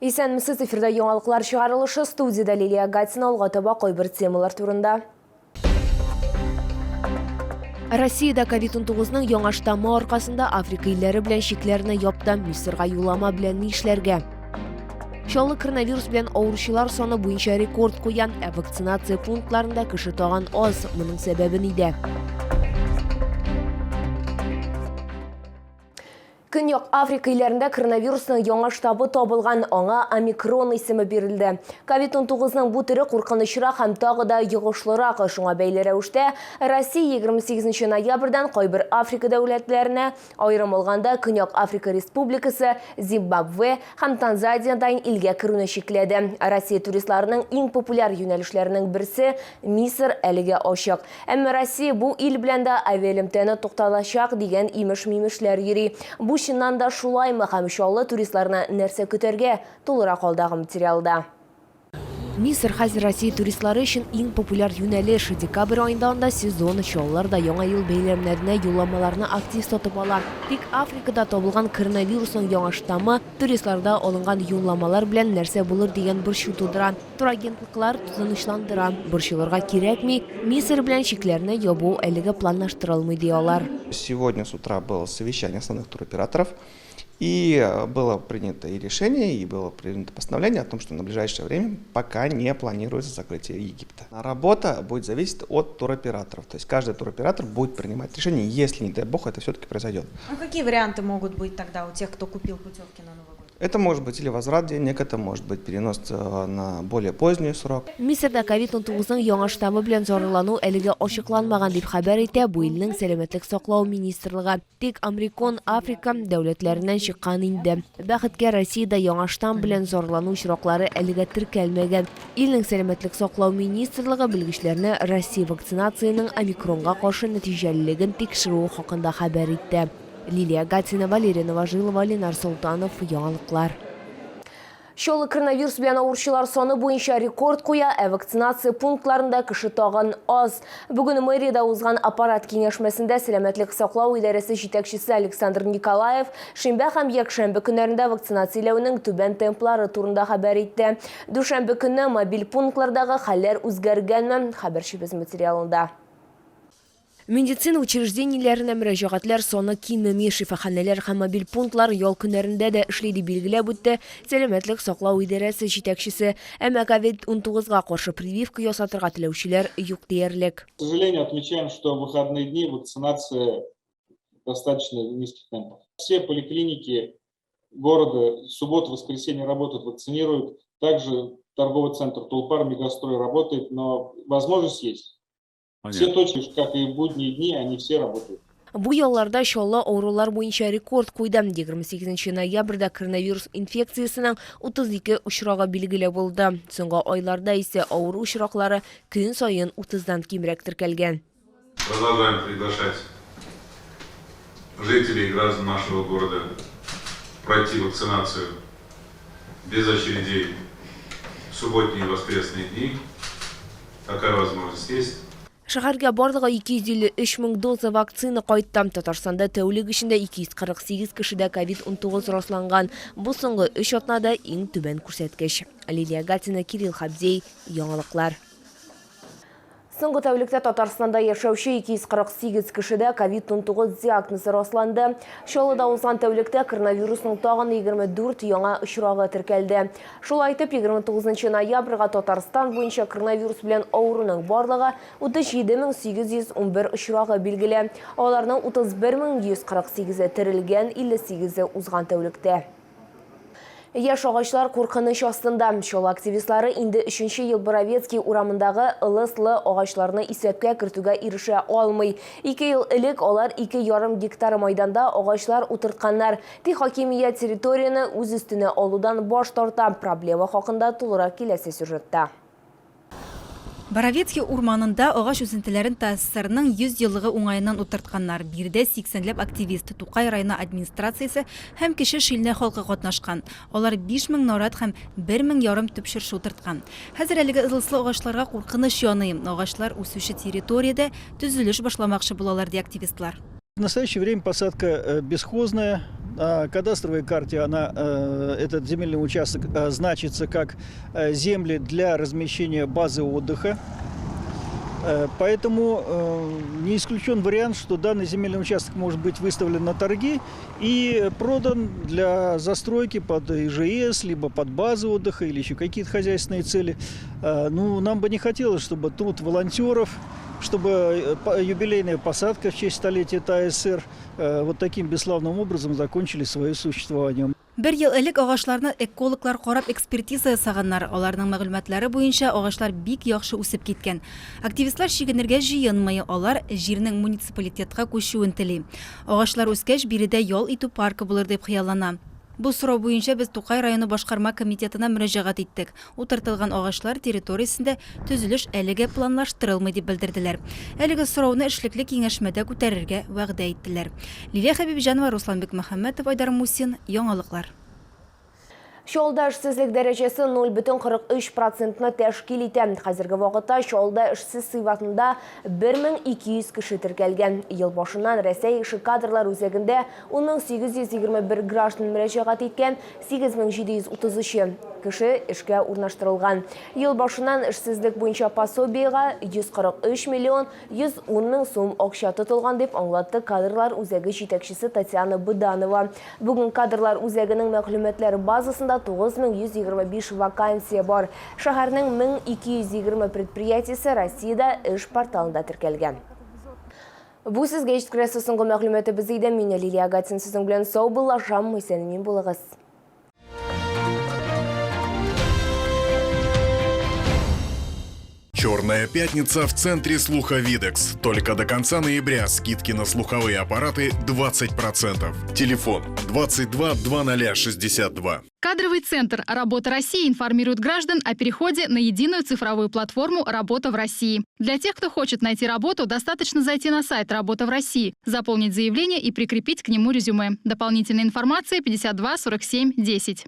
Исәнмесез, эфирда яңалыклар чыгарылышы, студиядә Лилия Гатина, алга таба кайбер темалар турында. Россиядә ковид-19-ның яңа штаммы аркасында Африка илләре белән чикләрне япты. Мисырга юллама белән нишләргә? Чаллы коронавирус белән авыручылар саны буенча рекорд куя, ә вакцинация пунктларында кеше тагын аз. Моның сәбәбе нидә? Көньяк Африка илләрендә коронавирусның яңа штабы табылган, аңа омикрон исеме бирелде. Ковид-19-ның бу төре куркынычрак һәм тагы да йогышлырак. Шуңа бәйле рәвештә Россия 28 ноябрьдән кайбер Африка дәүләтләренә, аерым алганда Көньяк Африка Республикасы, Зимбабве һәм Танзаниядән илгә керүне чикләде. Россия туристларының иң популяр юнәлешләренең берсе Мисыр әлегә ачык. Әмма Россия бу ил белән дә авиаэлемтәне туктатачак дигән имеш-мимешләр йөри. Бу чыннан да шулаймы һәм Чаллы туристларына нәрсә көтәргә, тулырак алдагы материалда. Мисыр хәзер Россия туристлары өчен иң популяр юнәлеш. Декабрь аенда анда сезон, Чаллылар да Яңа ел бәйрәмнәренә юлламаларны актив сатып ала. Тик Африкада табылган коронавирусның яңа штаммы туристларда алынган юлламалар белән нәрсә булыр дигән борчу тудыра. Турагентлыклар тынычландыра, борчылырга кирәкми, Мисыр белән чикләрне ябу әлегә планлаштырылмый, ди алар. Сегодня с утра было совещание основных туроператоров, и было принято и решение, и было принято постановление о том, что на ближайшее время пока не планируется закрытие Египта. Работа будет зависеть от туроператоров, то есть каждый туроператор будет принимать решение, если, не дай бог, это все-таки произойдет. А какие варианты могут быть тогда у тех, кто купил путевки на Новый год? Это может быть или возврат денег, это может быть перенос на более поздний срок. Мисырда ковид-19 ның яңа штаммы белән зарарлану әлегә ачыкланмаган, дип хәбәр итә бу илнең сәламәтлек саклау министрлыгы. Тик Омрикон Африка дәүләтләреннән чыккан инде. Бәхеткә, Россиядә яңа штамм белән зарлану очраклары әлегә теркәлмәгән. Илнең сәламәтлек саклау министрлыгы белгечләрне Россия вакцинациянең омикронга каршы нәтиҗәлелеген тикшерүе хакында хәбәр итте. Лилия Гатина, Валерия Новожилова, Ленар Солтанов, Яңалыклар. Чаллы коронавирус белән авыручылар саны буенча рекорд куя, ә вакцинация пунктларында кеше тагын аз. Бүген мэриядә узган аппарат киңәшмәсендә сәламәтлек саклау идарәсе җитәкчесе Александр Николаев шимбә һәм якшәмбе көннәрендә вакцинацияләүнең түбән темплары турында хәбәр итте. Дүшәмбе көнне мобиль пунктлардагы хәлләр үзгәргәнме? Хәбәрчебез материалында. Медицина учреждениеләренә мөрәҗәгатьләр саны кимеми, шифаханәләр һәм мобиль пунктлар ял көннәрендә дә эшли, дип билгеләп үтте Сәламәтлек саклау идарәсе җитәкчесе. Әмма ковид-19 га каршы прививка ясатырга теләүчеләр юк диярлек. К сожалению, отмечаем, что в выходные дни вакцинация достаточно в низких темпах. Все поликлиники города субботу, воскресенье работают, вакцинируют. Также торговый центр Тулпар, Мегастрой работает, но возможность есть. Все точки, как и в будние дни, они все работают. Бу ялларда Чаллы авырулар буенча рекорд куйды. 28 ноябрьдә коронавирус инфекциясенең 32 очрагы билгеле булды. Соңгы айларда исә авыру очраклары көн саен 30-дан кимрәк теркәлгән. Продолжаем приглашать жителей и граждан нашего города пройти вакцинацию без очередей в субботние и воскресные дни. Такая возможность есть. Шәһәргә барлыгы 253 мең доза вакцина кайтты. Татарстанда тәүлек эчендә 248 кешедә ковид-19 расланган. Бу соңгы өч атнада иң түбән күрсәткеч. Лилия Гатина, Кирилл Хабзей, Яңалыклар. Соңгы тәүлектә Татарстанда яшәүче 248 кешедә ковид-19 диагнозы расланды. Чаллыда узган тәүлектә коронавирусның тагын 24 яңа очрагы теркәлде. Шулай итеп, 29 ноябрьгә Татарстан буенча коронавирус белән авыруның барлыгы 37811 очрагы билгеле. Аларның 31148-е терелгән, 58-е узган тәүлектә. Яшь агачлар куркыныч астында. Чаллы активистлары инде өченче ел Боровецкий урамындагы ылыслы агачларны исәпкә кертүгә ирешә алмый. Ике ел элек алар 2,5 гектар майданда агачлар утыртканнар. Тик хакимият территорияне үз өстенә алудан баш тарта. Проблема хакында тулырак киләсе сюжетта. Боровецкий урманында агач үсентеләрен ТАССРның 100 еллыгы уңаеннан утыртканнар. Биредә 80 ләп активист, Тукай районы администрациясе һәм Кече Шилнә халкы катнашкан. Алар 5000 нарат һәм бер мең ярым төп чыршы утырткан. Хәзер әлеге ылыслы агачларга куркыныч яный. Агачлар үсүче территориядә төзелеш башламакчы булалар, ди активистлар. В настоящее время посадка бесхозная. На кадастровой карте этот земельный участок значится как земли для размещения базы отдыха. Поэтому не исключен вариант, что данный земельный участок может быть выставлен на торги и продан для застройки под ИЖС, либо под базу отдыха или еще какие-то хозяйственные цели. Ну, нам бы не хотелось, чтобы труд волонтеров, чтобы юбилейная посадка в честь столетия ТАССР вот таким бесславным образом закончили свое существование. Бер ел элек агачларны экологлар карап экспертиза ясаганнар. Аларның мәгълүматлары буенча агачлар бик яхшы үсеп киткән. Активистлар чигенергә җыенмый. Алар җирнең муниципалитетка күчүен тели. Агачлар үскәч, биредә ял итү паркы булыр дип хыяллана. Бу сорау буенча без Тукай районы башкарма комитетына мөрәҗәгать иттек. Утыртылган агачлар территориясендә төзелеш әлегә планлаштырылмый дип белдерделәр. Әлеге сорауны эшлекле киңәшмәдә күтәрергә вәгъдә иттеләр. Лилия Хәбибҗанова, Русланбек Мөхәммәтов, Айдар Мусин, Яңалыклар. Чаллыда эшсезлек дәрәҗәсе 0,43 процентны тәшкил итә. Хәзерге вакытта Чаллыда эшсез сыйфатында 1200 кеше теркәлгән. Ел башыннан Рәсәй эше кадрлар үзәгендә 10821 граждан мөрәҗәгать иткән, 8733 кеше эшкә урнаштырылган. Ел башыннан эшсезлек буенча пособиегә 143 миллион 110 мең сум акча тотылган, дип аңлатты кадрлар үзәге җитәкчесе Татьяна Быданова. Бүген кадрлар үзәгенең мәгълүматлар базасында 9125 вакансия бар. Шәһәрнең 1220 предприятиесе Россиядә эш порталында теркәлгән. Бу сезгә җиткерәсе соңгы мәгълүматыбыз иде. Мин Лилия Агатин сезнең белән саубуллашам. Исән-имин булыгыз. Черная пятница в центре слуха «Видекс». Только до конца ноября скидки на слуховые аппараты 20%. Телефон 22 2062. Кадровый центр «Работа России» информирует граждан о переходе на единую цифровую платформу «Работа в России». Для тех, кто хочет найти работу, достаточно зайти на сайт «Работа в России», заполнить заявление и прикрепить к нему резюме. Дополнительная информация 52 47 10.